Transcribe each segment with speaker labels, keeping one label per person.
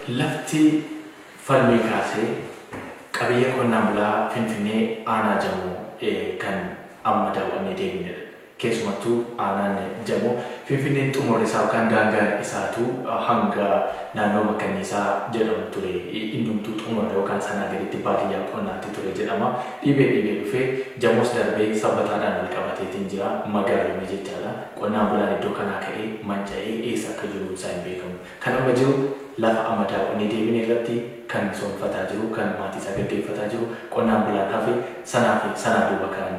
Speaker 1: Lafti falmii kaasee qabiyyee qonnaan bulaa Finfinnee aanaa Jamoo kan amma daawwannee deebinedha. Keessumattuu aanaan Jamoo Finfinneen xumurri isaa yookaan daangaan isaatu hanga naannoo Makkanniisaa jedhamu ture. Innumtuu xumura yookaan sanaa gaditti baadiyyaa qonnaatti ture jedhama. Dhiibee dhiibee dhufee Jamoos darbee Sabbataadhaan wal qabateetiin jira, magaalome jechaadha. Qonnaan bulaan iddoo kanaa ka'ee manca'ee eessa akka jiru isaa hin beekamu. Kan amma jiru lafa amma daawwannee deebine irratti kan misoomfataa jiru, kan maatii isaa gaggeeffataa jiru, qonnaan bulaan hafe sanaa fi sanaa duuba kan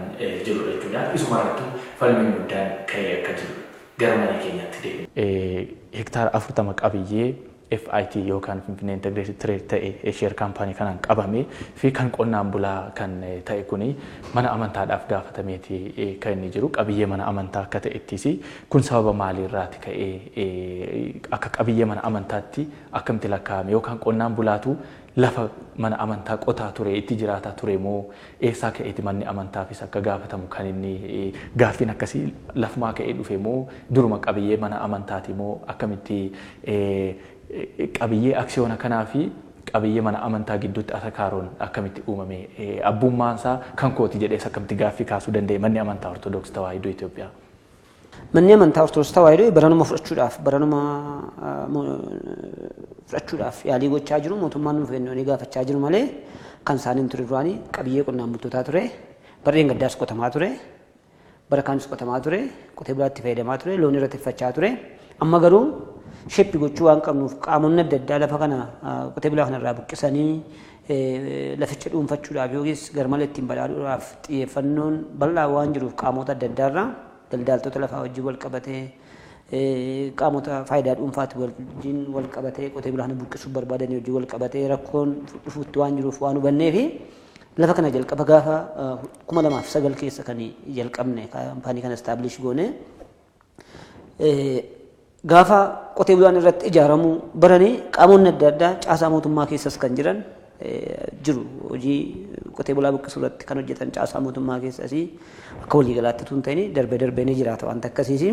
Speaker 1: jirudha jechuudha. Isuma irrattuu falmiin guddaan ka'ee akka jirudha. Gara marii keenyaatti deebina. Hektaara 40 qabiyyee FIT yookaan Finfinnee Integrated Trade ta'e share company kanaan qabame fi kan qonnaan bulaa kan ta'e kuni mana amantaadhaaf gaafatameeti kan inni jiru, qabiyyee mana amantaa akka ta'ettis. Kun sababa maaliirraati ka'ee? Akka qabiyyee mana amantaatti akkamitti lakkaa'ame? Yookaan qonnaan bulaatu lafa mana amantaa qotaa ture, itti jiraataa ture moo eessaa ka'eeti manni amantaafis akka gaafatamu kan inni gaaffiin akkasii lafumaa ka'ee dhufe moo duruma qabiyyee mana amantaati moo akkamitti qabiyyee aksiyoona kanaa fi qabiyyee mana amantaa gidduutti atakaaroon akkamitti uumame? Abbummaan isaa kan kooti jedhees akkamitti gaaffii kaasuu danda'e manni amantaa Ortodoksii Tawaahidoo Itoophiyaa?
Speaker 2: Manni amantaa Ortodoksii Tawaahidoo baranuma fudhachuudhaaf yaalii gochaa jiru. Mootummaan nuuf kennu gaafachaa jiru malee kan isaaniin ture. Duraanii qabiyyee qonnaan bultootaa ture. Barreen gaddaas qotamaa ture. Bara kaanis qotamaa ture. Qotee bulaatti fayyadamaa ture. Loon irratti uffachaa ture. Amma garuu shape gochuu waan qabnuuf, qaamonni adda addaa lafa kana qotee bulaa kanarraa buqqisanii laficha dhuunfachuudhaaf yookiis garmalee ittiin badhaadhuudhaaf xiyyeeffannoon bal'aa waan jiruuf, qaamota adda addaarraa daldaaltota lafaa wajjin wal qabatee, qaamota faayidaa dhuunfaatti wajjin wal qabatee qotee bulaa kana buqqisuu barbaadanii wajjin wal qabatee rakkoon dhufuutti waan jiruuf waan hubannee fi lafa kana jalqaba gaafa 2009 keessa kan jalqabne, kaampaanii kana establish goone, gaafa qotee bulaan irratti ijaaramuu baranii qaamonni adda addaa caasaa mootummaa keessas kan jiran jiru. Hojii qotee bulaa buqqisuu irratti kan hojjetan caasaa mootummaa keessas akka waliigalaatti tun ta'in darbee darbee ni jiraata wanta akkasiisi.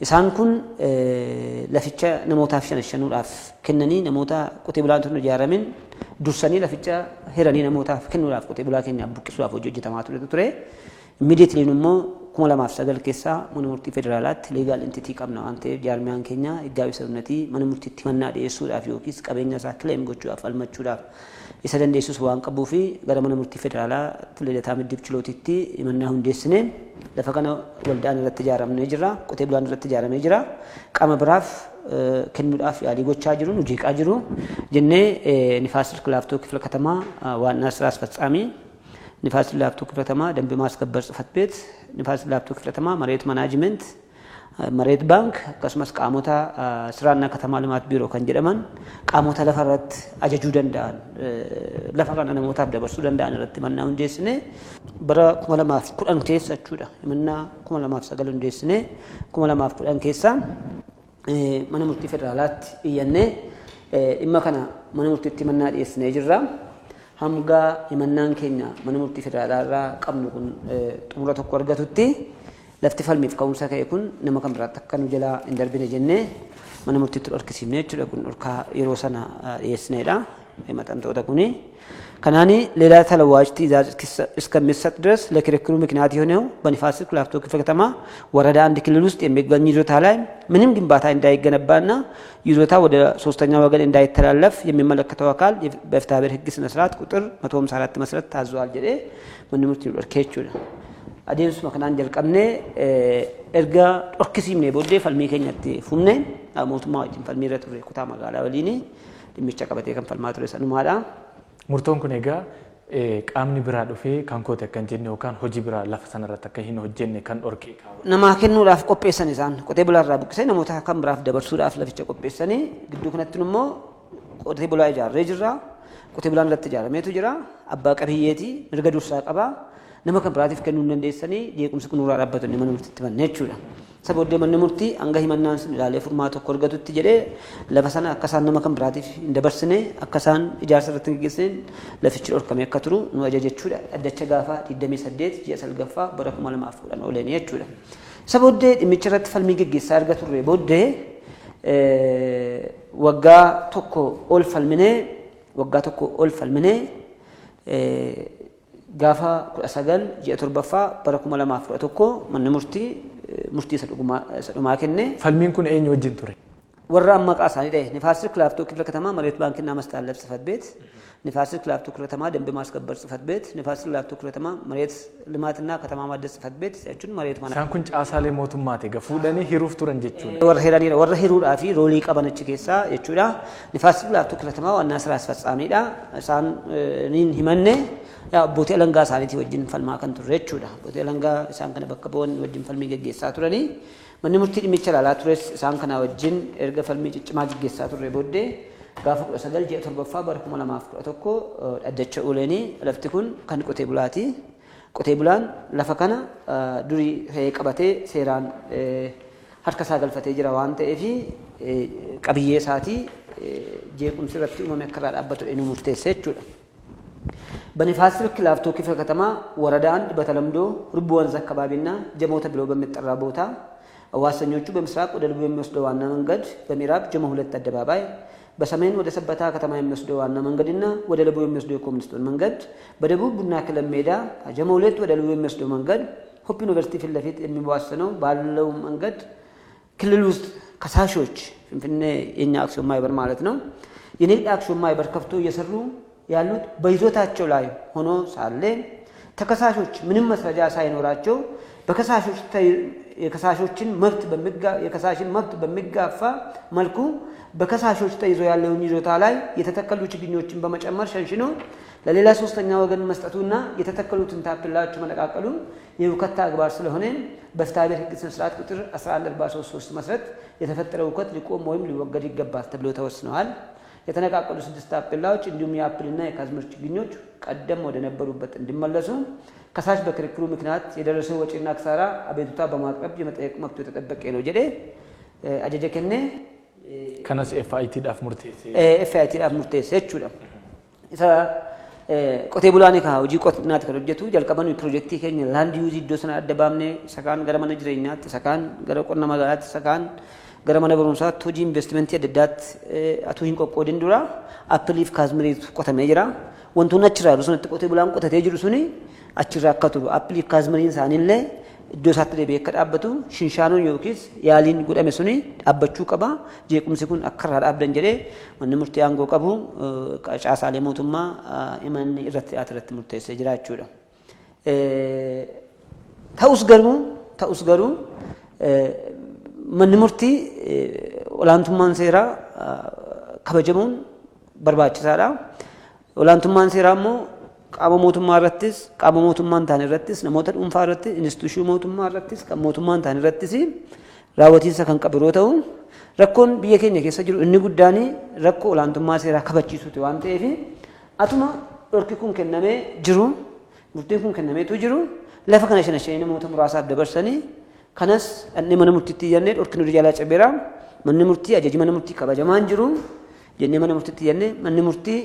Speaker 2: Isaan kun laficha namootaaf shanishanuudhaaf kennanii, namoota qotee bulaan tun ijaaramin dursanii laficha hiranii namootaaf kennuudhaaf, qotee bulaa keenyaaf buqqisuudhaaf hojii hojjetamaa ture. Immediately immoo 2009 keessaa mana murtii federaalaatti legal entity qabna waan ta'eef, jaarmiyaan keenya higgaawii sabnatii mana murtiitti himannaa dhiyeessuudhaaf yookiis qabeenya isaa claim gochuudhaaf, falmachuudhaaf isa dandeessus waan qabuu fi gara mana murtii federaalaatti Lidataa Middib Chilootitti himannaa hundeessine. Lafa kana waldaan irratti ijaaramnee jira, qotee bulaan irratti ijaaramee jira, qaama biraaf kennuudhaaf yaalii gochaa jiru, nu jeeqaa jiru jennee ንፋስ ስልክ ላፍቶ ክፍለ ከተማ ዋና ስራ አስፈጻሚ፣ ንፋስ ላፍቶ ክፍለ ከተማ ደንብ ማስከበር ጽሕፈት ቤት፣ ንፋስ ላፍቶ ክፍለ ከተማ መሬት ማናጅመንት፣ መሬት ባንክ akkasumas qaamota ስራና ከተማ ልማት ቢሮ kan jedhaman, qaamota lafa irratti ajajuu danda'an, lafa kana namootaaf dabarsuu danda'an irratti himannaa hundeessine bara 2010 keessa jechuudha. Himannaa 2009 hundeessine, 2010 keessa mana murtii federaalaatti iyyannee dhimma kana mana murtiitti himannaa dhiyeessinee jirra. Hanga himannaan keenya mana murtii federaalaa irraa qabnu kun xumura tokko argatutti lafti falmiif ka'umsa ka'e kun nama kan biraatti akka nu jalaa hin darbine jennee mana murtiitti dhorkisiifne jechuudha. Kun dhorkaa yeroo sana dhiyeessineedha. Maxxantoota kuni. Kanaani ሌላ ተለዋጭ ትዕዛዝ እስከሚሰጥ ድረስ ለክርክሩ ምክንያት የሆነው በንፋስ ስልክ ላፍቶ ክፍለ ከተማ ወረዳ 1 ክልል ውስጥ የሚገኝ ይዞታ ላይ ምንም ግንባታ እንዳይገነባና ይዞታ ወደ ሶስተኛ ወገን እንዳይተላለፍ የሚመለከተው አካል በፍትሐብሔር ሕግ ስነ ስርዓት ቁጥር 154 መሰረት ታዟል jedhee manni murtii dhorkee jechuudha. Adeemsuma kanaan jalqabnee erga dhorkisiifnee booddee falmii keenyatti fufne. Mootummaa wajjin falmii irra turre, kutaa magaalaa waliin dhimmicha qabatee kan falmaa ture sanumaadha.
Speaker 1: Murtoon kun egaa qaamni biraa dhufee kan kooti akka hin jenne yookaan hojii biraa lafa sanarratti akka hin hojjenne kan dhorkee kaawwate.
Speaker 2: Namaa kennuudhaaf qopheessan. Isaan qotee bulaarraa buqqisee namoota kan biraaf dabarsuudhaaf laficha qopheessanii, gidduu kanatti immoo qotee bulaa ijaarree jirra. Qotee bulaan irratti ijaarameetu jira. Abbaa qabiyyeeti, mirga dursaa qaba. Nama kan biraatiif kennuu hin dandeessanii, jeequmsi kun nurraa dhaabbatu mana murtiitti banne jechuudha. Isa booddee manni murtii hanga himannaan sun ilaalee furmaata tokko argatutti jedhee lafa sana akka isaan nama kan biraatiif hin dabarsine, akka isaan ijaarsa irratti hin geggeessine lafichi dhorkamee akka turu nu ajaja jechuudha. Dhaddacha gaafa 28 ji'a salgaffaa bara 2010 ooleen jechuudha. Isa booddee dhimmicha irratti falmii geggeessaa erga turre booddee Waggaa tokko ol falminee, waggaa tokko ol falminee, gaafa 19 ji'a torbaffaa bara 2011 manni murtii murtii isa dhumaa kenne.
Speaker 1: Falmiin kun eenyu wajjin ture?
Speaker 2: Warra amma maqaa isaanii dhahe, ንፋስ ስልክ ላፍቶ ክፍለ ከተማ መሬት ባንክና ማስተላለፍ ጽሕፈት ቤት፣ ንፋስ ስልክ ላፍቶ ክፍለ ከተማ ደንብ ማስከበር ጽሕፈት ቤት፣ ንፋስ ስልክ ላፍቶ ክፍለ ከተማ መሬት ልማትና ከተማ ማደስ ጽሕፈት ቤት jechuun መሬት mana
Speaker 1: Isaan kun caasaalee mootummaati egaa fuudhanii hiruuf turan jechuudha.
Speaker 2: Warra hiranidha. Warra hiruudhaa fi roolii qaban achi keessaa jechuudha. ንፋስ ስልክ ላፍቶ ክፍለ ከተማ ዋና ስራ አስፈጻሚidha. Isaan niin himanne, abbootii alangaa isaaniitii wajjin falmaa kan turre jechuudha. Abbootii alangaa isaan kana bakka bu'an wajjin falmii geggeessaa turanii, manni murtii dhimmicha ilaalaa tures isaan kana wajjin erga falmii ciccimaa geggeessaa turre booddee gaafa 19 ji'a torbaffaa bara 2011 dhaddacha oolanii, lafti kun kan qotee bulaati. Qotee bulaan lafa kana durii fe'ee qabatee seeraan harka isaa galfatee jira waan ta'eef, qabiyyee isaatii jeequmsi irratti uumame akka irraa dhaabbatu inni murteesse jechuudha. በንፋስ ስልክ ላፍቶ ክፍለ ከተማ ወረዳ 1 በተለምዶ ርቡ ወንዝ አካባቢና ጀሞ ተብሎ በሚጠራ ቦታ አዋሳኞቹ በምስራቅ ወደ ልቡ የሚወስደው ዋና መንገድ፣ በምዕራብ ጀሞ 2 አደባባይ፣ በሰሜን ወደ ሰበታ ከተማ የሚወስደው ዋና መንገድና ወደ ለቡ የሚወስደው የኮብልስቶን መንገድ፣ በደቡብ ቡና ክለብ ሜዳ ከጀሞ 2 ወደ ለቡ የሚወስደው መንገድ ሆፕ ዩኒቨርሲቲ ፊት ለፊት የሚዋሰነው ባለው መንገድ ክልል ውስጥ ከሳሾች ፊንፊኔ የኛ አክሲዮን ማህበር ማለት ነው፣ የንግድ አክሲዮን ማህበር ከፍቶ እየሰሩ ያሉት በይዞታቸው ላይ ሆኖ ሳለ፣ ተከሳሾች ምንም ማስረጃ ሳይኖራቸው በከሳሾች የከሳሽን መብት በሚጋፋ መልኩ በከሳሾች ተይዞ ያለውን ይዞታ ላይ የተተከሉ ችግኞችን በመጨመር ሸንሽኖ ለሌላ ሶስተኛ ወገን መስጠቱና የተተከሉትን ታፔላዎች መነቃቀሉ የሁከት ተግባር ስለሆነ በፍትሐብሔር ሕግ ሥነ ሥርዓት ቁጥር 11433 መሰረት የተፈጠረው ሁከት ሊቆም ወይም ሊወገድ ይገባል ተብሎ ተወስነዋል። የተነቃቀሉ ስድስት ታፔላዎች እንዲሁም የአፕልና የካዝሚር ችግኞች ቀደም ወደ ነበሩበት እንዲመለሱ፣ ከሳሽ በክርክሩ ምክንያት የደረሰው ወጪና ኪሳራ አቤቱታ በማቅረብ የመጠየቅ መብቱ የተጠበቀ ነው jedhee ajaja kennee.
Speaker 1: Kanas FITdhaaf murteesse.
Speaker 2: FITdhaaf murteesse jechuudha. Isa qotee bulaan egaa hojii qonnaati kan hojjetu. Jalqaba nuyi piroojeektii keenya land use iddoo sana adda baafnee, isa kaan gara mana jireenyaatti, isa kaan gara qonna magaalaatti, isa kaan gara mana barumsaatti, hojii investimentii adda addaatti atuu hin qoqqoodin dura appiliif kaazmiriitu qotamee jira. Wantoonni achirraa jiru sunatti qotee bulaan qotatee jiru suni achirraa akka turu, appiliif kaazmiriin isaaniillee iddoo isaatti deebi'ee akka dhaabbatu, shinshaanoon yookiis yaaliin godhame suni dhaabbachuu qaba. Jeequmsi kun akka irraa dhaabdan jedhee manni murtii aangoo qabu caasaalee mootummaa himanni irratti dhiyaate irratti murteessee jira jechuudha. Ta'us garuu manni murtii olaantummaan seeraa kabajamuun barbaachisaadha. Olaantummaan seeraa immoo qaama mootummaa irrattis, qaama mootummaa hin taane irrattis, namoota dhuunfaa irrattis, instituushinii mootummaa irrattis, kan mootummaa hin taane irrattis raawwatiinsa kan qabu yeroo ta'u, rakkoon biyya keenya keessa jiru inni guddaan rakkoo olaantummaa seeraa kabachiisuuti waan ta'eef, atuma dhorki kun kennamee jiru, murtiin kun kennameetu jiru, lafa kana shana shanii namoota muraasaaf dabarsanii, kanas dhaqnee mana murtiitti iyyannee, dhorki nu jalaa cabeera, manni murtii ajaji mana murtii kabajamaan jiru jennee mana murtiitti iyyannee, manni murtii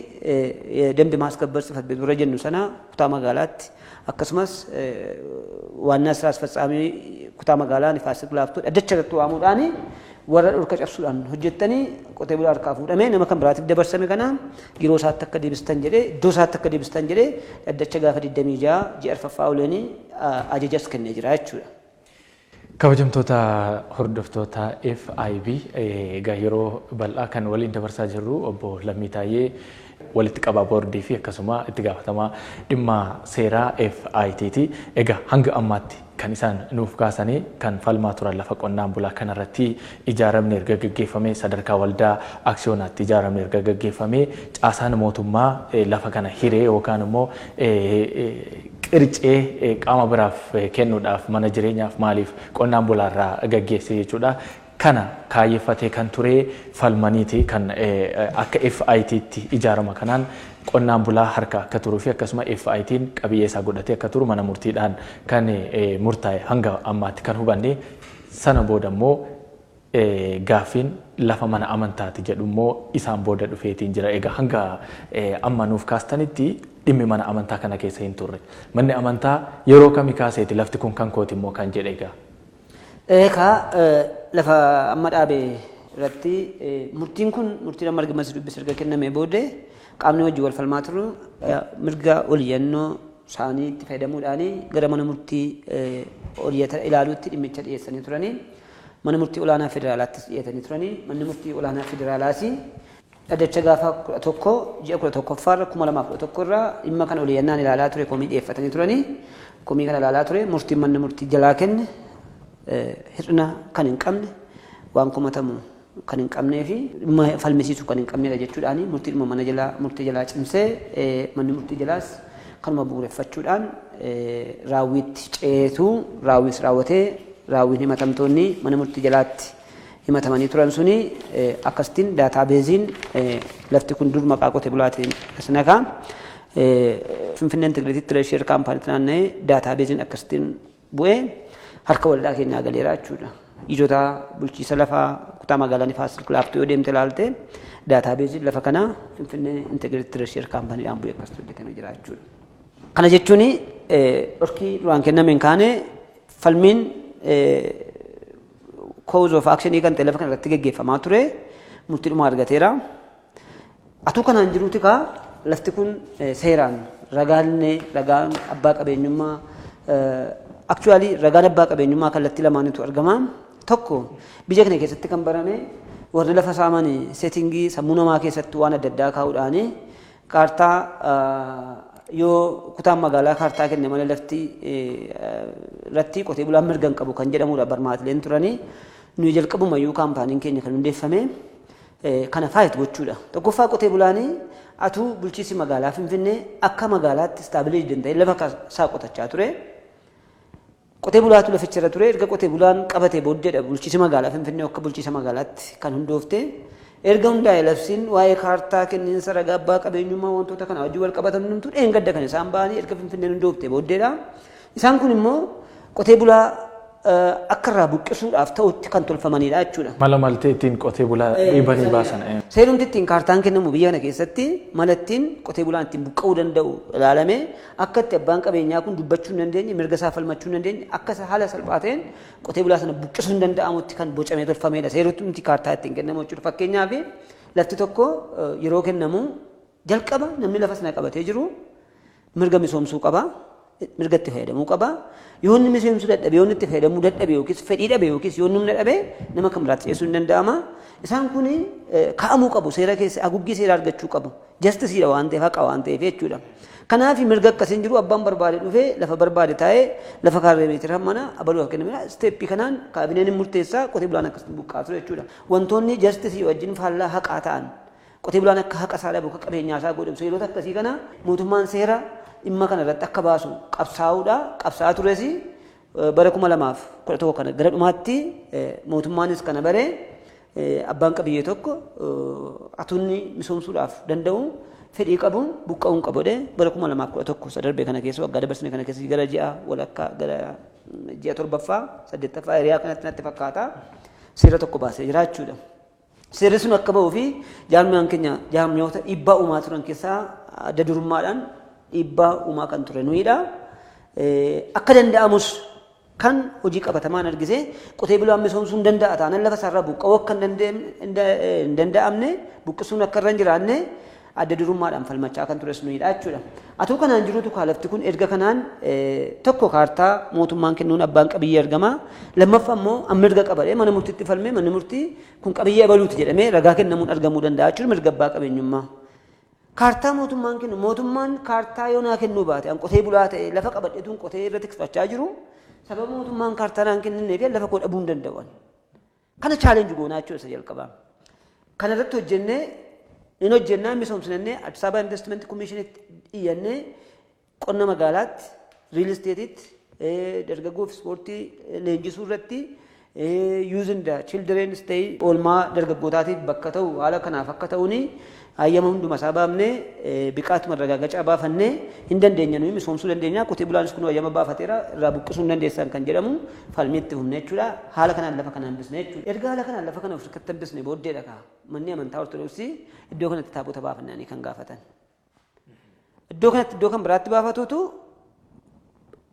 Speaker 2: ደንብ ማስከበር ጽሕፈት ቤት warra jennu sana kutaa magaalaatti akkasumas ዋና ስራ አስፈጻሚ kutaa magaalaa ንፋስ ስልክ ላፍቶ dhaddacha irratti waamuudhaan, warra dhorka cabsuudhaan hojjettanii qotee bulaa harkaa fuudhamee nama kan biraatiif dabarsame kana yeroo isaatti akka deebistan jedhee, iddoo isaatti akka deebistan jedhee, dhaddacha gaafa 26 ji'a arfaffaa oleenii ajajas kennee jira jechuudha.
Speaker 1: Kabajamtoota hordoftoota FIB, egaa yeroo bal'aa kan waliin dabarsaa jirru obbo Lammii Taayyee, walitti qabaa boordii fi akkasuma itti gaafatamaa dhimma seeraa FITti. Egaa hanga ammaatti kan isaan nuuf kaasanii kan falmaa turan lafa qonnaan bulaa kanarratti ijaaramni erga gaggeeffamee, sadarkaa waldaa aksiyoonaatti ijaaramni erga gaggeeffamee, caasaan mootummaa lafa kana hiree yookaan immoo qircee qaama biraaf kennuudhaaf, mana jireenyaaf maaliif qonnaan bulaarraa gaggeesse jechuudha. Kana kaayyeffatee kan ture falmaniiti kan akka FITtti ijaarama kanaan qonnaan bulaa harka akka turuu fi akkasuma FIT'n qabiyyee isaa godhatee akka turu mana murtiidhaan kan murtaa'e hanga ammaatti kan hubanne. Sana booda immoo gaaffiin lafa mana amantaati jedhu immoo isaan booda dhufeetiin jira. Egaa hanga amma nuuf kaastanitti dhimmi mana amantaa kana keessa hin turre. Manni amantaa yeroo kami kaaseeti lafti kun kan kooti immoo kan jedhe egaa?
Speaker 2: Eekaa, lafa amma dhaabe irratti murtiin kun murtii nama argamas dubbis erga kenname booddee qaamni wajjin wal falmaa turu mirga oliyyannoo isaanii itti fayyadamuudhaan gara mana murtii oliyyata ilaaluutti dhimmicha dhiyeessanii turanii mana murtii olaanaa federaalaattis dhiyeessanii turanii manni murtii olaanaa federaalaas dhaddacha gaafa 11 ji'a 11ffaa 2011 irraa dhimma kana oliyyannaan ilaalaa ture komii dhiyeeffatanii turanii komii kana ilaalaa ture murtiin manni murtii jalaa kenne hir'ina kan hin qabne waan komatamu kan hin qabnee fi dhimma falmisiisu kan hin qabnedha jechuudhaan murtii dhimma mana jalaa murtii jalaa cimsee manni murtii jalaas kanuma bu'uureffachuudhaan raawwiitti ceetuu raawwiis raawwatee raawwiin himatamtoonni mana murtii jalaatti himatamanii turan suni akkasitiin daataabeeziin lafti kun dur maqaa qote bulaatiin as nakaa Finfinnee Integrated Trade Share Companytti naanna'ee daataabeeziin akkasitiin bu'ee harka waldaa keenyaa galeera jechuudha. Ijota bulchiisa lafaa kutaa magaalaa Nifaas Laaftuu yoo deemte ilaalte daataabeeziin lafa kanaa Finfinnee Integrated Trade Share Companyidhaan bu'ee akkasitti hojjetamee jira jechuudha. Kana jechuun dhorkii duraan kenname hin kaane falmiin cause of action kan ta'e lafa kana irratti geggeeffamaa ture murtii dhumaa argateera. Atuu kanaan jiruuti kaa lafti kun seeraan ragaallee ragaan abbaa qabeenyummaa actually ragaan abbaa qabeenyummaa kallattii lamaanitu argama. Tokko biyya kana keessatti kan barame warri lafa saaman setting sammuu namaa keessatti waan adda addaa kaa'uudhaani kaartaa yoo kutaan magaalaa kaartaa kenne malee lafti irratti qotee bulaan mirga hin qabu kan jedhamudha barmaatileen turanii. Nuyi jalqabumayyuu kaampaaniin keenya kan hundeeffame kana fight gochuudha. Tokkoffaa qotee bulaanii atuu bulchiinsi magaalaa Finfinnee akka magaalaatti establish danda'e lafa isaa qotachaa ture. Qotee bulaatu laficha irra ture. Erga qotee bulaan qabatee booddeedha bulchiinsi magaalaa Finfinnee akka bulchiinsa magaalaatti kan hundoofte. Erga hundaa'e labsiin waa'ee kaartaa kenniinsa ragaa abbaa qabeenyummaa wantoota kana wajjin wal qabatan hundumtuu dheengadda kan isaan ba'anii erga Finfinneen hundoofte booddeedha. Isaan kun immoo qotee bulaa akka irraa buqqisuudhaaf ta'utti kan tolfamanidha jechuudha.
Speaker 1: Mala maltee ittiin qotee bulaa dhiibanii baasan.
Speaker 2: Seerumti ittiin kaartaan kennamu biyya kana keessatti mala ittiin qotee bulaan ittiin buqqa'uu danda'u ilaalame akka itti abbaan qabeenyaa kun dubbachuu hin dandeenye, mirga isaa falmachuu hin dandeenye, akka haala salphaa ta'een qotee bulaa sana buqqisuu hin danda'amutti kan bocamee tolfamedha. Seerumti kaartaa ittiin kennamu jechuudha. Fakkeenyaaf lafti tokko yeroo kennamu jalqaba namni lafa sana qabatee jiru mirga misoomsuu qaba. Mirga itti fayyadamuu qaba. Yoo inni misoomsuu dadhabe, yoo inni itti fayyadamuu dadhabe yookiis fedhii dhabe yookiis yoo inni humna dhabe nama kan biraatti ceesuu hin danda'ama. Isaan kun kaa'amuu qabu seera keessa haguuggii seeraa argachuu qabu. Justiceiidha waan ta'eef, haqa waan ta'eef jechuudha. Kanaaf mirga akkasiin jiru abbaan barbaade dhufee lafa barbaade taa'ee lafa kaarree meetira mana abaluu akka kenname step kanaan kaabineen hin murteessaa qotee bulaan akkasitti buqqaasu jechuudha. Wantoonni justice wajjin faallaa haqaa ta'an qotee bulaan akka haqa isaa dhabu, akka qabeenyaa isaa godhamu seerota akkasii kana mootummaan seera dhimma kana irratti akka baasu qabsaa'uudha. Qabsaa'aa tures bara 2011 kana gara dhumaatti mootummaanis kana bare abbaan qabiyyee tokko atunni misoomsuudhaaf danda'u fedhii qabu buqqa'uun qabu jedhee bara 2011 isa darbe kana keessa waggaa dabarsine kana keessa gara ji'a walakkaa gara ji'a torbaffaa saddeettaffaa hiriyaa kanatti natti fakkaata seera tokko baasee jira jechuudha. Seerri sun akka ba'uu fi jaarmiyaan keenya jaarmiyoota dhiibbaa uumaa turan keessaa adda durummaadhaan dhiibbaa uumaa kan ture nuyidha. Akka danda'amus kan hojii qabatamaan argise qotee bulaan misoomsuu hin danda'a taanaan lafa isaarraa buqqa'uu akka hin danda'amne buqqisuun akka irra hin jiraanne adda durummaadhaan falmachaa kan tures nuyidha jechuudha. Atuu kanaan jirutu lafti kun erga kanaan tokko kaartaa mootummaan kennuun abbaan qabiyyee argama. Lammaffaa immoo mirga qabadhee mana murtiitti falmee manni murtii kun qabiyyee abaluuti jedhamee ragaa kennamuun argamuu danda'a jechuudha mirga abbaa qabeenyummaa. Kaartaa mootummaan kennu mootummaan kaartaa yoo naa kennuu baate an qotee bulaa ta'e lafa qabadheetuun qotee irra tikfachaa jiru sababa mootummaan kaartaa naan kenninneef lafa koo dhabuu hin danda'u. Kana challenge goonaa jechuudha isa jalqabaa. Kana irratti hojjennee in hojjennaa misoomsinannee Addis Ababa Investment Commissionitti iyyannee qonna magaalaatti, real estateitti, dargaggoof ispoortii leenjisuu irratti youth and children's ta'e oolmaa dargaggootaatiif bakka ta'u haala kanaaf akka ta'uuni hayyama hunduma isaa baafnee biqaatuma irra gaggacaa baafannee hin dandeenya nuyi misoomsuu dandeenya qotee bulaanis kun hayyama baafateera irraa buqqisuu hin dandeessan kan jedhamu falmii itti humne jechuudha. Haala kanaan lafa kana hambisne jechuudha. Erga haala kanaan lafa kana of harkatti hambisne booddeedha kaa manni amantaa Ortodoksii iddoo kanatti taabota baafannanii kan gaafatan. Iddoo kanatti iddoo kan biraatti baafatuutu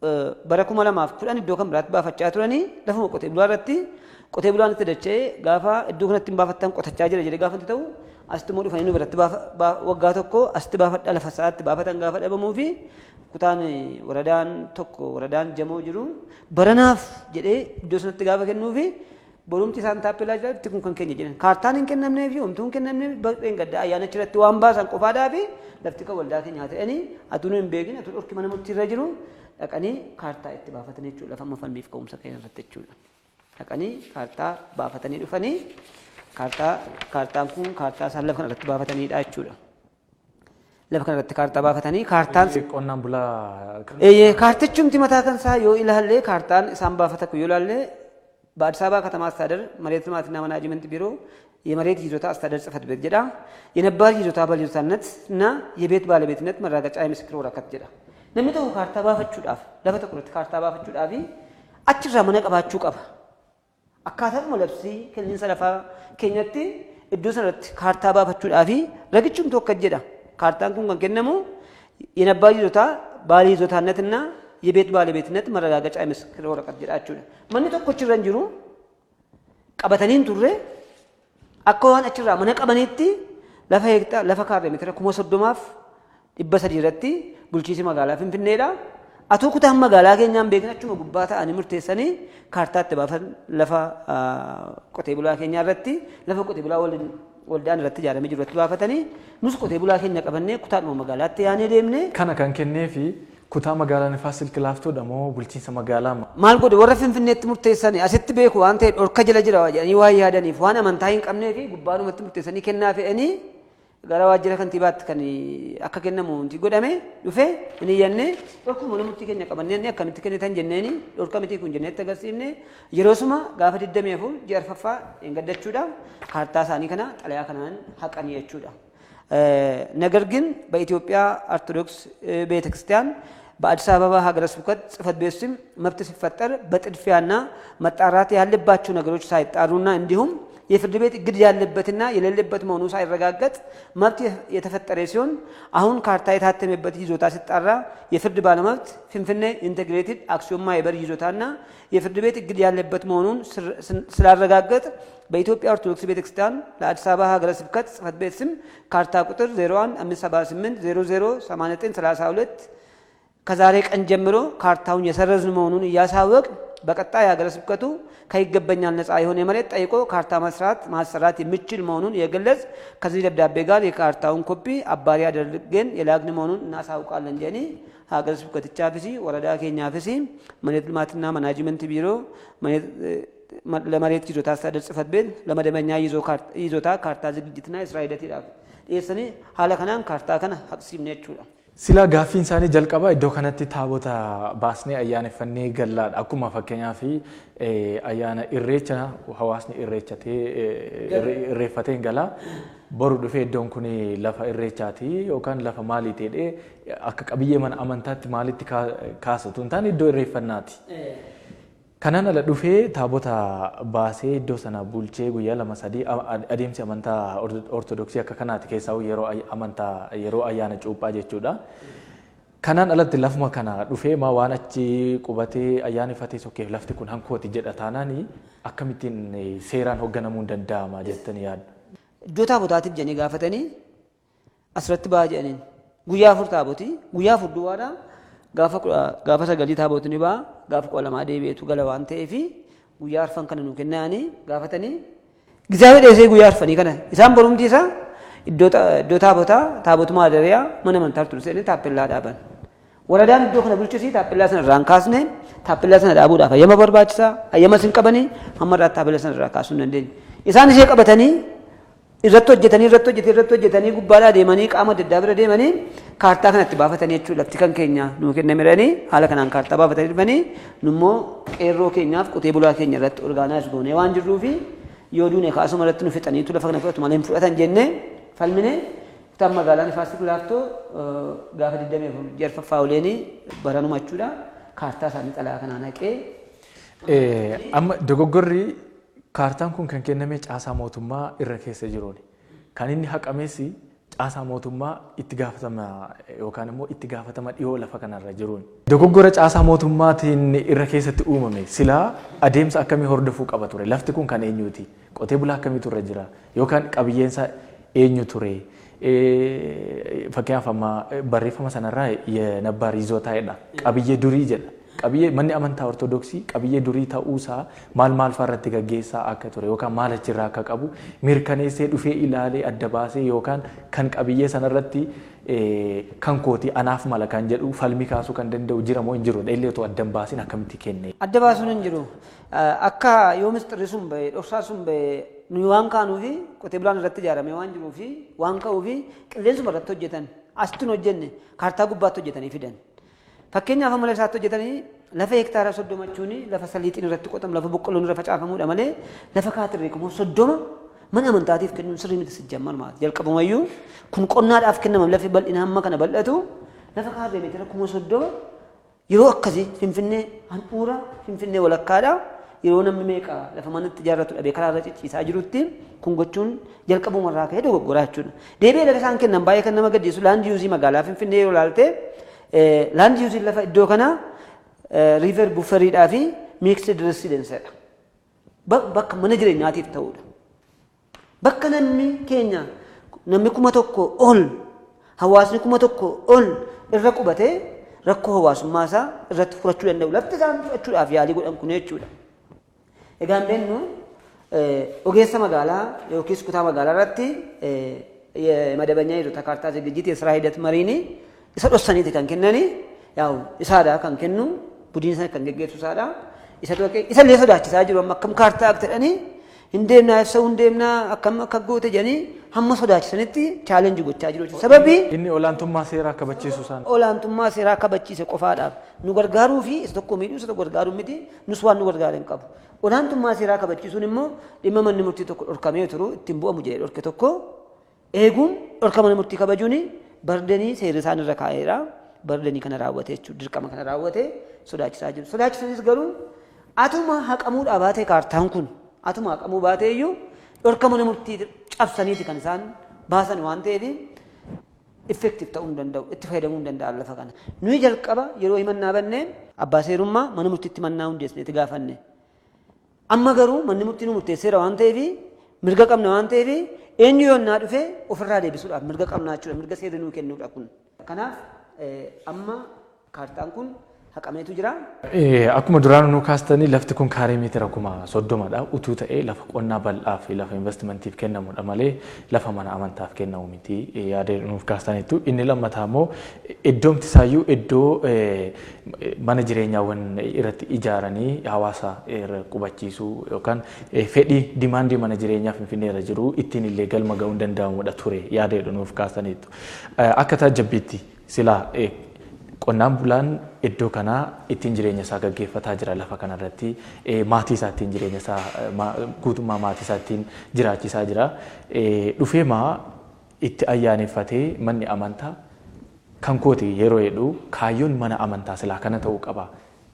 Speaker 2: Bara 2010 iddoo kan biraatti baafachaa turanii lafuma qotee bulaa irratti qotee bulaan itti dacha'ee gaafa iddoo kanatti hin baafattan qotachaa jira jedhee gaafa ta'u asitti immoo dhufanii nu biratti waggaa tokko asitti baafadhaa lafa isaatti baafatan gaafa dhabamuu fi kutaan waradaan tokko waradaan Jamoo jiru baranaaf jedhee iddoo sanatti gaafa kennuu fi borumti isaan taappellaa jira itti kun kan keenya jedhan kaartaan hin kennamnee fi homtuu hin kennamnee baqeen gadda ayyaana achirratti waan baasan qofaadhaa fi lafti kan waldaa keenyaa ta'anii atuu nu hin beekin atuu dhorki mana murtii irra jiru dhaqanii kaartaa itti baafatanii jechuudha lafa amma falmiif ka'umsa keenya irratti jechuudha. Dhaqanii kaartaa baafatanii dhufanii kaartaan kun kaartaa isaan lafa kanarratti baafatanidha jechuudha. Lafa kanarratti kaartaa baafatanii kaartaan
Speaker 1: Qonnaan bulaa
Speaker 2: Kaartichumti mataa kan isaa yoo ilaalle kaartaan isaan baafatan kun yoo ilaalle በአዲስ አበባ ከተማ አስተዳደር መሬት ልማትና ማናጅመንት ቢሮ የመሬት ይዞታ አስተዳደር ጽሕፈት ቤት jedha. የነባር ይዞታ ባለይዞታነት እና የቤት ባለቤትነት መረጋገጫ የምስክር ወረቀት jedha. Namni tokko kaartaa baafachuudhaaf lafa tokko irratti kaartaa baafachuudhaaf achirraa mana qabaachuu qaba. Akkaataadhuma labsii kenniinsa lafaa keenyatti iddoo sanarratti kaartaa baafachuudhaaf ragichumtu akka jedha. Kaartaan kun kan kennamu የነባር ይዞታ ባለይዞታነትና የቤት ባለቤትነት መረጋገጫ የምስክር ወረቀት jedha jechuudha. Manni tokko achirra hin jiru qabatanii hin turre akka waan achirraa mana qabaniitti lafa heektaa lafa kaarree meetira 30,300 irratti bulchiinsi magaalaa Finfinneedha. Atuu kutaan magaalaa keenyaan beekin achuma gubbaa ta'anii murteessanii kaartaa itti baafan lafa qotee bulaa keenyaa irratti lafa qotee bulaa waliin waldaan irratti ijaaramee jiru irratti baafatanii nus qotee bulaa keenya qabannee kutaadhuma magaalaatti yaanee deemne.
Speaker 1: Kana kan kenneefi kutaa magaalaa Nifaas Silk Laaftoodha moo bulchiinsa magaalaa?
Speaker 2: Maal godhe warra Finfinneetti murteessanii asitti beeku waan ta'e dhorka jala jira jedhanii waan yaadaniif waan amantaa hin qabnee fi gubbaadhumatti murteessanii kennaa fe'anii gara waajjira kantiibaatti kan akka kennamu wanti godhame dhufe hin iyyannee dhorkuma mana murtii keenya qabannee inni akkamitti kennitan jenneeni dhorka miti kun jenneetti agarsiifne yeroo suma gaafa 24 ji'a arfaffaa hin gaddachuudha kaartaa isaanii kana xalayaa kanaan haqanii jechuudha. ነገር ግን በኢትዮጵያ ኦርቶዶክስ ቤተክርስቲያን በአዲስ አበባ ሀገረ ስብከት ጽሕፈት ቤት ስም መብት ሲፈጠር በጥድፊያና መጣራት ያለባቸው ነገሮች ሳይጣሩና እንዲሁም የፍርድ ቤት እግድ ያለበትና የሌለበት መሆኑ ሳይረጋገጥ መብት የተፈጠረ ሲሆን አሁን ካርታ የታተመበት ይዞታ ሲጣራ የፍርድ ባለመብት ፊንፊኔ ኢንቴግሬትድ አክሲዮን ማህበር ይዞታና የፍርድ ቤት እግድ ያለበት መሆኑን ስላረጋገጥ በኢትዮጵያ ኦርቶዶክስ ቤተክርስቲያን ለአዲስ አበባ ሀገረ ስብከት ጽሕፈት ቤት ስም ካርታ ቁጥር 01 578 00 89 32 ከዛሬ ቀን ጀምሮ ካርታውን የሰረዝን መሆኑን እያሳወቅ በቀጣይ ሀገረ ስብከቱ ከይገባኛል ነፃ የሆነ መሬት ጠይቆ ካርታ መስራት ማሰራት የሚችል መሆኑን የገለጽ ከዚህ ደብዳቤ ጋር የካርታውን ኮፒ አባሪ አድርገን የላክን መሆኑን እናሳውቃለን jedhanii ሀገረ ስብከቲchaafis ወረዳ keenyaafis መሬት ልማትና ማናጅመንት ቢሮ ለመሬት ይዞታ አስተዳደር ጽሕፈት ቤት ለመደበኛ ይዞታ ካርታ ዝግጅትና የስራ ሂደት dhiyeessanii haala kanaan kaartaa kana haqsiifne jechuudha.
Speaker 1: Silaa gaaffiin isaanii jalqaba iddoo kanatti taabota baasnee ayyaaneffannee gallaadha. Akkuma fakkeenyaaf ayyaana irreecha hawaasni irreechatee irreeffatee hin galaa. Boru dhufee iddoon kun lafa irreechaati yookaan lafa maaliiti jedhee akka qabiyyee mana amantaatti maalitti kaasatu hin taane iddoo irreeffannaati. Kanaan ala dhufee taabota baasee iddoo sana bulchee guyyaa lama sadii adeemsi amantaa Ortodoksii akka kanaati keessaa yeroo amantaa yeroo ayyaana cuuphaa jechuudha. Kanaan alatti lafuma kana dhufee maa waan achi qubatee ayyaanifatee sokkeef lafti kun hankooti jedha taanaani akkamittiin seeraan hoogganamuun danda'ama jettanii yaaddu?
Speaker 2: Iddoo taabotaatiif jedhanii gaafatanii asirratti ba'aa jedhaniin guyyaa 4 taabotii guyyaa 4 duwwaadha gaafa 9 taabotiin ba'a gaafa 12 deebi'eetu gala waan ta'eef guyyaa 4 kana nuu kennanii gaafatanii gizaabee dheessee guyyaa 4 kana isaan borumti isaa iddoo taabotaa taabotu maadariyaa mana amantaa turseeni taappellaa dhaaban. Waradaan iddoo kana bulchisi taappellaa sana irraa hin kaasne taappellaa sana dhaabuudhaaf hayyama barbaachisaa hayyama sin qabanii hamma irraa taappellaa sana irraa kaasuu hin dandeenye. Isaan ishee qabatanii irratti hojjetanii irratti hojjetanii irratti hojjetanii gubbaadhaa deemanii qaama adda addaa bira deemanii kaartaa kanatti baafatanii jechuudha lafti kan keenya nuu kennameeranii haala kanaan kaartaa baafatanii dhufanii nummoo qeerroo keenyaaf qotee bulaa keenya irratti orgaanaas goonee waan jirruufi yoo duune kaasuma irratti nu fixaniitu lafa kana fudhatu malee hin fudhatan jennee falmine kutaan magaalaa Nifaas Silk Laaftoo gaafa 24 ji'a arfaffaa oleenii baranuma jechuudha kaartaa isaanii xalayaa kanaan haqee.
Speaker 1: Amma dogoggorri kaartaan kun kan kenname caasaa mootummaa irra keessa jiruuni. Kan inni haqames Caasaa mootummaa itti gaafatama yookaan immoo itti gaafatama dhiyoo lafa kanarra jiruun. Dogoggora caasaa mootummaatiin irra keessatti uumame silaa adeemsa akkamii hordofuu qaba ture? Lafti kun kan eenyuuti? Qotee bulaa akkamiitu irra jira? Yookaan qabiyyeensa eenyu ture? Fakkeenyaaf, amma barreeffama sanarraa የነባር ይዞታ jedha. Qabiyyee durii jedha. Qabiyyee manni amantaa Ortodoksii qabiyyee durii ta'uusaa maal maal fa'aa irratti gaggeessaa akka ture yookaan maal achirraa akka qabu mirkaneessee dhufee ilaalee adda baasee yookaan kan qabiyyee sanarratti kan kooti, anaaf mala kan jedhu falmii kaasuu kan danda'u jira moo hin jiru? Illee otoo adda hin baasin akkamitti kenne?
Speaker 2: Adda baasuun hin jiru. Akka yoo misxirri sun bahe, dhoksaa sun bahe, nuyi waan kaanuufi qotee bulaan irratti ijaarame waan jiruufi waan ka'uufi qilleensuma irratti hojjetan, asitti hin hojjenne, kaartaa gubbaatti hojjetanii fidan. Fakkeenyaaf, amala isaatti hojjetanii lafa hektaara 30 jechuun lafa saliixiin irratti qotamu, lafa boqqolloon irra facaafamuudha malee lafa kaatirree 30,000 mana amantaatiif kennuun sirrii miti sijjamman maati. Jalqabumayyuu kun qonnaadhaaf kennama. Lafi bal'ina hamma kana bal'atu, lafa kaarree meetira 30,000, yeroo akkasii Finfinnee handhuura Finfinnee walakkaadha. Yeroo namni meeqa lafa manatti ijaarratu dhabee karaarra cicciisaa jirutti kun gochuun jalqabumarraa ka'ee dogoggoraa jechuudha. Deebi'ee lafa isaan kennan baay'ee kan nama gaddisiisu, land use magaalaa Finfinnee yeroo ilaalte, land useiin lafa iddoo kanaa river bufferiidhaa fi mixed residenceedha. Bakka mana jireenyaatiif ta'udha. Bakka namni keenya, namni 1000 ol, hawaasni 1000 ol irra qubatee rakkoo hawaasummaa isaa irratti furachuu danda'u. Lafti isaan fudhachuudhaaf yaalii godhan kun jechuudha. Egaan beennu ogeessa magaalaa yookiis kutaa magaalaa irratti መደበኛ ይዞታ ካርታ ዝግጅት የስራ ሂደት መሪኒ isa dhossaniiti kan kennani. Yaa'u isaadha kan kennu, budiin sana kan geggeessu isaadha. Isa isa illee sodaachisaa jiru. Amma akkam kaartaa akka jedhanii hin deemnaa, ibsa hin deemnaa, akkam akka goote jedhanii hamma sodaachisanitti challenge gochaa jiru. Sababii
Speaker 1: Inni olaantummaa seeraa kabachiisu isaan.
Speaker 2: Olaantummaa seeraa kabachiise qofaadhaaf nu gargaaruu fi isa tokko miidhuu, isa tokko gargaaruu miti. Nus waan nu gargaara hin qabu. Olaantummaa seeraa kabachiisuun immoo dhimma manni murtii tokko dhorkamee turu ittiin bu'amu jedhee dhorke tokko eeguun, dhorka mana murtii kabajuun burdenii seerri isaan irra kaa'eera. Burdenii kana raawwate jechuudha. Dirqama kana raawwate sodaachisaa jiru. Sodaachisanis garuu atuma haqamuudhaa baatee, kaartaan kun atuma haqamuu baatee iyyuu, dhorka mana murtii cabsaniiti kan isaan baasan waan ta'eef effective ta'uu hin danda'u, itti fayyadamuu hin danda'an lafa kana. Nuyi jalqaba yeroo himannaa bannee abbaa seerummaa mana murtiitti mannaa hundeessineeti gaafanne. Amma garuu manni murtii nu murteesseera waan ta'eef, mirga qabna waan ta'eef, eenyu yoonnaa dhufee ofirraa deebisuudhaaf mirga qabnaa jechuudha. Mirga seerri nuu kennuudha kun. Kanaaf amma kaartaan kun haqameetu jira.
Speaker 1: Akkuma duraan nu kaastanii, lafti kun kaaree meetira 30,000dha. Utuu ta'ee lafa qonnaa bal'aa fi lafa investimentiif kennamudha malee lafa mana amantaaf kennamu miti yaada nuuf kaastaniitu. Inni lammataa immoo iddoomti isaayyuu iddoo mana jireenyaawwan irratti ijaaranii hawaasa irra qubachiisuu yookaan fedhii demandii mana jireenyaa Finfinnee irra jiru ittiin illee galma ga'uun danda'amudha ture yaada jedhu nuuf kaastaniitu. Akka taajjabbiitti silaa qonnaan bulaan iddoo kanaa ittiin jireenya isaa gaggeeffataa jira, lafa kanarratti maatii isaa ittiin jireenya isaa guutummaa maatii isaa ittiin jiraachisaa jira. Dhufee maa itti ayyaaneffatee manni amantaa kan kooti yeroo jedhu, kaayyoon mana amantaa silaa kana ta'uu qaba.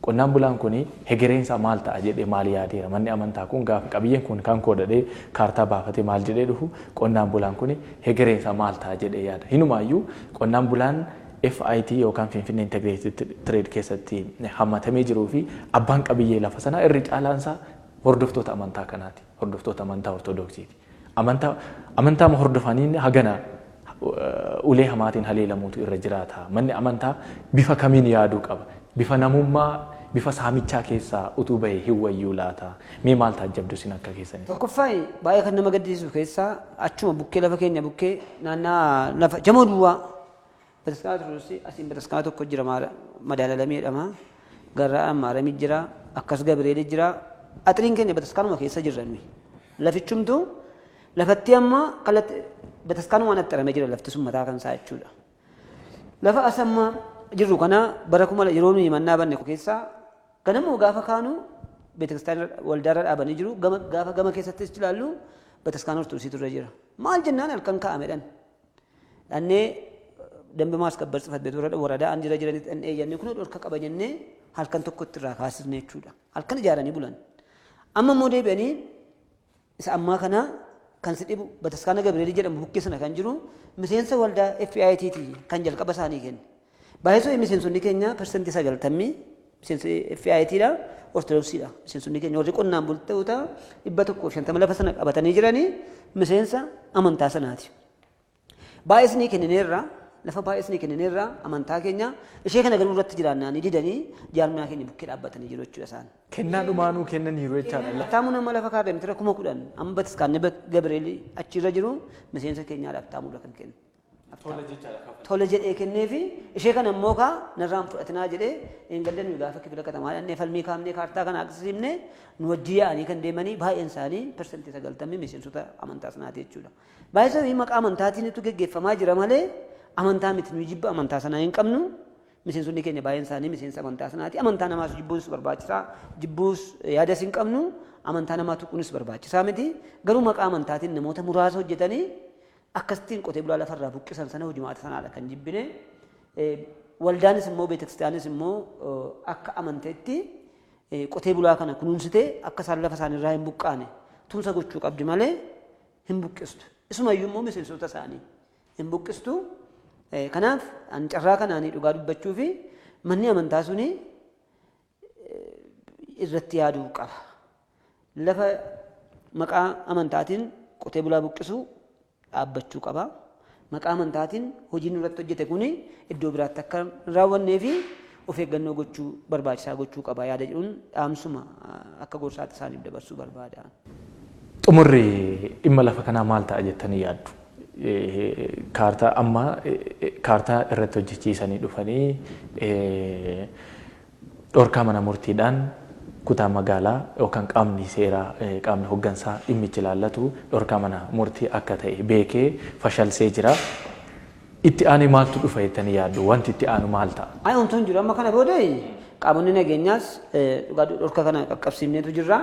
Speaker 1: Qonnaan bulaan kun hegereen isaa maal ta'a jedhee maal yaadeera? Manni amantaa kun gaafa qabiyyeen kun kan koo jedhee kaartaa baafatee maal jedhee dhufu, qonnaan bulaan kun hegereen isaa maal ta'a jedhee yaada? Hinumaayyuu qonnaan bulaan FIT yookaan Finfinnee Integrated Trade keessatti hammatamee jiruu fi abbaan qabiyyee lafa sanaa irri caalaan isaa hordoftoota amantaa kanaati. Hordoftoota amantaa Ortodoksiiti. Amantaa hordofaniin hagana ulee hamaatiin haleelamuutu irra jiraata. Manni amantaa bifa kamiin yaaduu qaba? Bifa namummaa, bifa saamichaa keessaa utuu bahee hin wayyuu laata? Mee maal taajjabdu isin akka keessanii?
Speaker 2: Tokkoffaa, baay'ee kan nama gaddisiisu keessaa achuma bukkee lafa keenya bukkee naannaa lafa jamoo duwwaa bataskaana Ortodoksii asiin bataskaana tokko jira, madaalamee jedhama. Garraa'aan Maaramii jira, akkas Gabireeli jira. Axiriin keenya bataskaanuma keessa jirra nuyi. Lafichumtu lafatti amma kalatti bataskaanumaan axxaramee jira lafti sun mataa kan isaa jechuudha. Lafa as amma jirru kana bara kuma yeroo nuyi mannaa banne keessaa ganamoo gaafa kaanu beetakiristaana waldaarra dhaabanii jiru. Gaafa gama keessattis ilaallu bataskaana Ortodoksiitu irra jira. Maal jennaan halkan kaa'amedhan. Dhannee ደንብ ማስከበር ጽሕፈት ቤት ወረዳ አንድ jira jiranitti dhannee jennee kun dhorka qaba jennee halkan tokkotti irraa kaasisne jechuudha. Halkan ijaaranii bulan. Amma immoo deebi'anii isa ammaa kana Kan si dhibu bataskaana Gabriel jedhamu bukkee sana kan jiru miseensa waldaa FIT ti kan jalqaba isaanii kenne. Baay'isoo miseensonni keenya 90% miseensa FIT dha, Ortodoksiidha. Miseensonni keenya warri qonnaan bultoota 150 lafa sana qabatanii jiranii miseensa amantaa sanaati. Baay'ee isinii kennineerra, lafa baay'ee isinii kennineerra, amantaa keenya ishee kana garuu irratti jiraannaanii didanii jaarmiyaa keenya bukkee dhaabbatanii jiru jechuudha isaan.
Speaker 1: Kennaa dhumaanuu kennaniiru jechaadha.
Speaker 2: Taamuun amma lafa kaarree mitira 10,000 amma bataskaanni Gabriel achirra jiru miseensa keenyaadhaaf taamuudha kan kennu.
Speaker 1: Tola jechaadha kaffaltii.
Speaker 2: Tola jedhee kenneefi ishee kana immoo kaa narraan fudhatinaa jedhee eengadda nuyi gaafa kifila katamaa dhannee falmii kaafnee kaartaa kana agarsiifne nu wajjii yaa'anii kan deemanii baay'een isaanii 90% miseensota amantaa sanaati jechuudha. Baay'ee maqaa amantaatiin itti geggeeffamaa jira malee amantaa miti, nuyi jibba amantaa sanaa hin qabnu. Miseensonni keenya baay'een isaanii miseensa amantaa sanaati. Amantaa namaas jibbuus barbaachisaa, jibbuus yaadas hin qabnu, amantaa namaa tuquunis barbaachisaa miti. Garuu maqaa amantaatiin namoota muraasa hojjetanii akkasittiin qotee bulaa lafarraa buqqisan sana hojimaata sanaadha kan jibbine. Waldaanis immoo beetekiristiyaanis immoo akka amanteetti qotee bulaa kana kunuunsitee akka isaan lafa isaaniirraa hin buqqaane tumsa gochuu qabdi malee hin buqqistu. Isumayyuu immoo miseensota isaanii hin buqqistu. Kanaaf an carraa kanaanii dhugaa dubbachuu fi manni amantaa suni irratti yaaduu qaba. Lafa maqaa amantaatiin qotee bulaa buqqisuu dhaabbachuu qaba. Maqaa amantaatiin hojiin irratti hojjete kuni iddoo biraatti akka hin raawwannee fi of eeggannoo gochuu barbaachisaa gochuu qaba yaada jedhuun dhaamsuma akka gorsaatti isaaniif dabarsuu barbaada.
Speaker 1: Xumurri dhimma lafa kanaa maal ta'a jettanii yaaddu? Kaartaa amma kaartaa irratti hojjechiisanii dhufanii dhorkaa mana murtiidhaan kutaa magaalaa yookaan qaamni seeraa qaamni hooggansaa dhimmichi ilaallatu dhorkaa mana murtii akka ta'e beekee fashalsee jira. Itti aanee maaltu dhufa jettanii yaaddu? Wanti itti aanu maal ta'a?
Speaker 2: Ayi wantoonni jiru amma kana booda qaamonni nageenyaas dhugaa dhorka kana qaqqabsiifneetu jirra.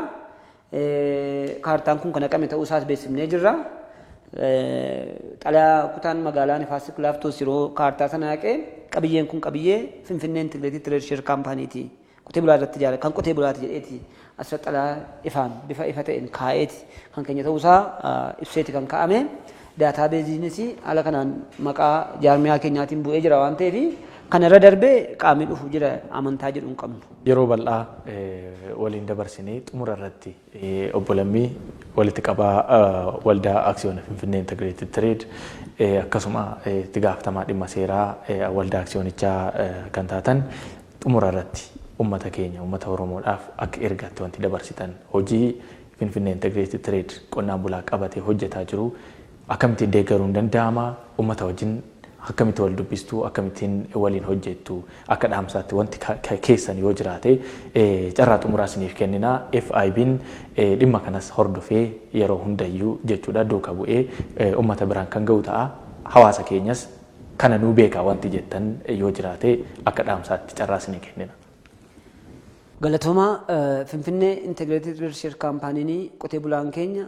Speaker 2: Kaartaan kun kan haqame ta'uu isaas beeksifnee jirra. Xalayaa kutaan magaalaa Nifaasik Laaftoos yeroo kaartaa sana haqee qabiyyeen kun qabiyyee Finfinnee Integrated Trade Share Company'ti. Qotee bulaa irratti ijaare kan qotee bulaati jedheeti asirratti xalayaa ifaan bifa ifa ta'een kaa'eeti kan keenya ta'uusaa ibseeti kan kaa'ame. Daataabeeziinis haala kanaan maqaa jaarmiyaa keenyaatiin bu'ee jira waan ta'eef kana irra darbee qaamni dhufu jira amantaa jedhu hin qabnu.
Speaker 1: Yeroo bal'aa waliin dabarsinee xumura irratti obbo Lammii walitti qabaa waldaa Aksiyoona Finfinnee Integrated Trade akkasuma itti gaafatamaa dhimma seeraa waldaa aksiyoonichaa kan taatan xumura irratti uummata keenya uummata Oromoodhaaf akka ergaatti wanti dabarsitan hojii Finfinnee Integrated Trade qonnaan bulaa qabatee hojjetaa jiru akkamittiin deeggaruun danda'ama, uummata wajjin akkamitti wal dubbistuu, akkamittiin waliin hojjettu, akka dhaamsaatti wanti keessan yoo jiraate carraa xumuraa isiniif kennina. FIB'n dhimma kanas hordofee yeroo hundayyuu jechuudha duuka bu'ee uummata biraan kan ga'u ta'a. Hawaasa keenyas kana nuu beekaa wanti jettan yoo jiraate akka dhaamsaatti carraa isinii kennina.
Speaker 2: Galatoomaa. Finfinnee Integrated Trade Share Company'n qotee bulaan keenya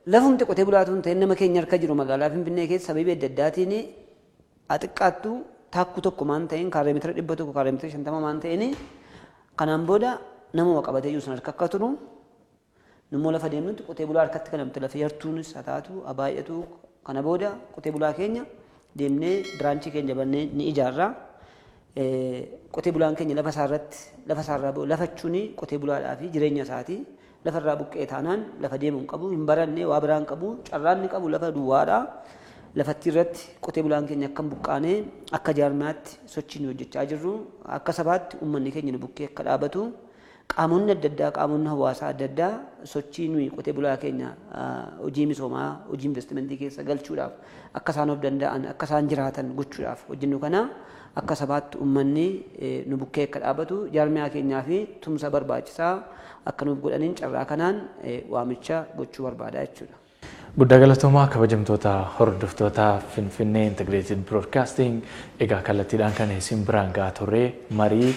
Speaker 2: lafumti qotee bulaatu hin ta'in nama keenya harka jiru magaalaa Finfinnee keessa sababii adda addaatiin xiqqaattu taakkuu tokko maan ta'in kaaree meetira 100 kaaree meetira 50 maan ta'in kanaan booda namuma qabatee jiru sana harka akka turu nummoo lafa deemnutti qotee bulaa harkatti kan namti lafa yartuunis haa taatu haa baay'atu kana booda qotee bulaa keenya deemnee biraanchii keenya bannee ni ijaarra. Qotee bulaan keenya lafa isaarratti lafa isaarraa lafachuun qotee bulaadhaa fi jireenya isaati. Lafa irraa buqqee taanaan lafa deemuu hin qabu, hin baranne, waa biraa hin qabu, carraan inni qabu lafa duwwaadha. Lafatti irratti qotee bulaan keenya akka hin buqqaane akka jaarmaatti sochii nu hojjechaa jirru, akka sabaatti uummanni keenya nu bukkee akka dhaabatu qaamonni adda addaa qaamonni hawaasaa adda addaa sochii nuyi qotee bulaa keenya hojii misoomaa hojii investimentii keessa galchuudhaaf akka isaan of danda'an akka isaan jiraatan gochuudhaaf hojjennu kana akka sabaatti uummanni nu bukkee akka dhaabatu jaarmiyaa keenyaa fi tumsa barbaachisaa akka nuuf godhaniin carraa kanaan waamicha gochuu barbaada jechuudha.
Speaker 1: Guddaa galatoomaa kabajamtoota hordoftoota Finfinnee Integrated Broadcasting. Egaa kallattiidhaan kan isin biraan gahaa turre marii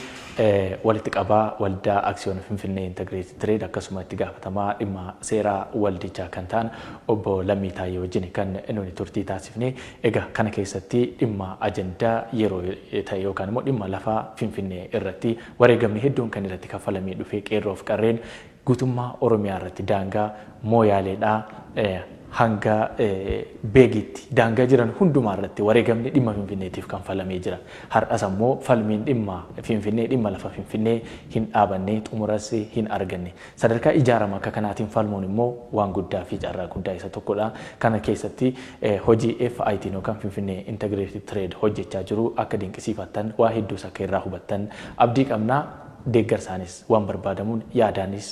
Speaker 1: walitti qabaa waldaa Aksiyoona Finfinnee Integrated Trade akkasuma itti gaafatamaa dhimma seeraa waldichaa kan ta'an obbo Lammii Taayyee wajjin kan nuni turtii taasifne. Egaa kana keessatti dhimma ajandaa yeroo ta'e yookaan immoo dhimma lafaa Finfinnee irratti wareegamni hedduun kan irratti kaffalamee dhufe qeerroof qarreen Guutummaa Oromiyaa irratti daangaa Mooyaaleedhaa hanga Beegiitti daangaa jiran hundumaa irratti wareegamni dhimma Finfinneetiif kanfalamee jira. Har'as ammoo falmiin dhimma Finfinnee, dhimma lafa Finfinnee hin dhaabanne, xumuras hin arganne. Sadarkaa ijaarama akka kanaatiin falmuun immoo waan guddaa fi carraa guddaa isa tokkodha. Kana keessatti hojii FIT yookaan Finfinnee Integrated Trade hojjechaa jiru akka dinqisiifattan, waa hedduus akka irraa hubattan abdii qabna. Deeggarsaanis waan barbaadamuun yaadaanis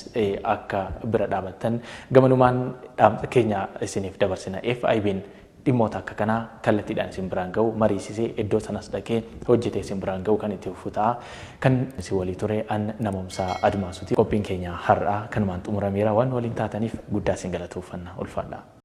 Speaker 1: akka bira dhaabattan gamanumaan dhaamsa keenya isiniif dabarsina. FIB'n dhimmoota akka kanaa kallattiidhaan isin biraan ga'u, mariisisee, iddoo sanas dhaqee hojjetee isin biraan ga'u kan itti fufu ta'a. Kan isin walii ture an Namoomsaa Admaasuuti. Qophiin keenya har'aa kanumaan xumurameera. Waan waliin taataniif guddaa isin galatooffanna. Ulfaadha.